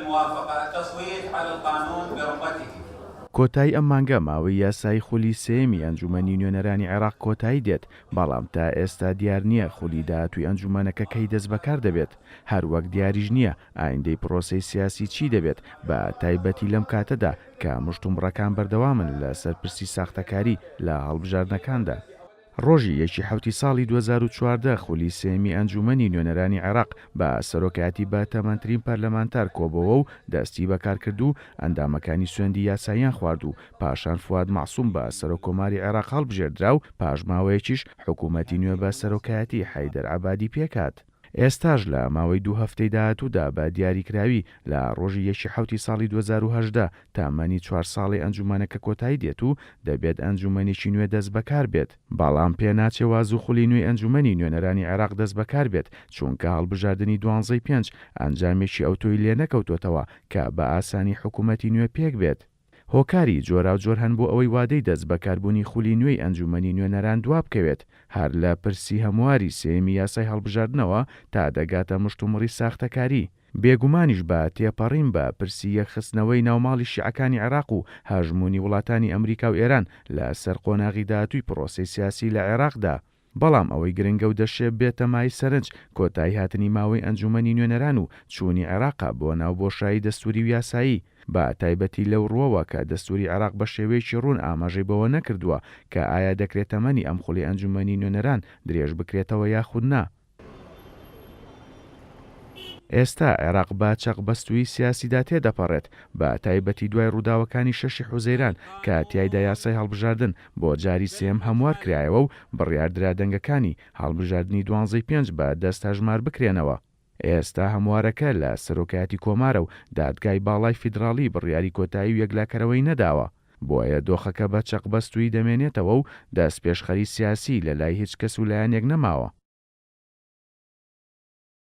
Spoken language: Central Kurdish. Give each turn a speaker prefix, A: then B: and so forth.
A: الموافقة التصويت على القانون برمته.
B: کۆتایی ئەم مانگە ماوەی یاسایی خولی سێیەمی ئەنجومەنی نوێنەرانی عێراق کۆتایی دێت، بەڵام تا ئێستا دیار نییە خولی داهاتووی ئەنجومەنەکە کەی دەستبەکار دەبێت، هەروەک دیاریش نییە ئایندەی پرۆسەی سیاسی چی دەبێت، بە تایبەتی لەم کاتەدا کە مشتومڕەکان بەردەوامن لەسەر پرسی ساختەکاری لە هەڵبژاردنەکاندا. ڕۆژی یەکی حەوتی ساڵی 2014 خولی سێیەمی ئەنجوومەنی نوێنەرانی عێراق بە سەرۆکایەتی بە تەمەنترین پەرلەمانتار کۆبۆوە و دەستی بەکار کرد و ئەندامەکانی سوێندی یاساییان خوارد و پاشان فواد مەعسوم بە سەرۆککۆماری عێراق هەڵبژێردرا و پاش ماوەیەکیش حکوومەتی نوێ بە سەرۆکایەتی حەیدەر عەبادی پێکهات. ئێستاش لە ماوەی دوو هەفتەی داهاتوودا بە دیاریکراوی لە ڕۆژی یەکی حەوتی ساڵی 2018 تەمەنی چوار ساڵەی ئەنجوومەنەکە کۆتایی دێت و دەبێت ئەنجوومەنێکی نوێ دەستبەکار بێت، بەڵام پێناچێ وا زوو خولی نوێی ئەنجوومەنی نوێنەرانی عێراق دەستبەکار بێت، چونکە هەڵبژاردنی دوانزەی پێنج ئەنجامێکی ئەوتۆی لێنەکەوتۆتەوە کە بە ئاسانی حکوومەتی نوێ پێکبێت. هۆکاری جۆراوجۆر هەن بۆ ئەوەی وادەی دەستبەکاربوونی خولی نوێی ئەنجوومەنی نوێنەران دوابکەوێت، هەر لە پرسی هەمواری سێیەمی یاسای هەڵبژاردنەوە تا دەگاتە مشتومڕی ساختەکاری. بێگومانیش بە تێپەڕین بە پرسی یەکخستنەوەی ناوماڵی شیعەکانی عێراق و هەژموونی وڵاتانی ئەمریکا و ئێران لە سەر قۆناغی داهاتووی پرۆسەی سیاسی لە عێراقدا. بەڵام ئەوەی گرنگە و دەشێ بێتە مایەی سەرنج، کۆتایی هاتنی ماوەی ئەنجوومەنی نوێنەران و چوونی عێراقە بۆ ناو بۆشایی دەستووری و یاسایی، بە تایبەتی لەو ڕووەوە کە دەستووری عێراق بە شێوەیەکی ڕوون ئاماژەی بەوە نەکردووە کە ئایا دەکرێ تەمەنی ئەم خولی ئەنجوومەنی نوێنەران درێژ بکرێتەوە یاخود نا. ئێستا عێراق بە چەقبەستوویی سیاسیدا تێدەپەڕێت، بە تایبەتی دوای ڕووداوەکانی شەشی حوزەیران کە تیایدا یاسای هەڵبژاردن بۆ جاری سێیەم هەموار کرایەوە و بڕیاردرا دەنگەکانی هەڵبژاردنی دوانزەی پێنج بە دەست هەژمار بکرێنەوە. ئێستا هەموارەکە لە سەرۆکایەتی کۆمارە و دادگای باڵای فیدراڵی بڕیاری کۆتایی و یەکلاکەرەوەی نەداوە. بۆیە دۆخەکە بە چەقبەستوویی دەمێنێتەوە و دەستپێشخەری سیاسی لە لای هیچ کەس و لایەنێک نەماوە.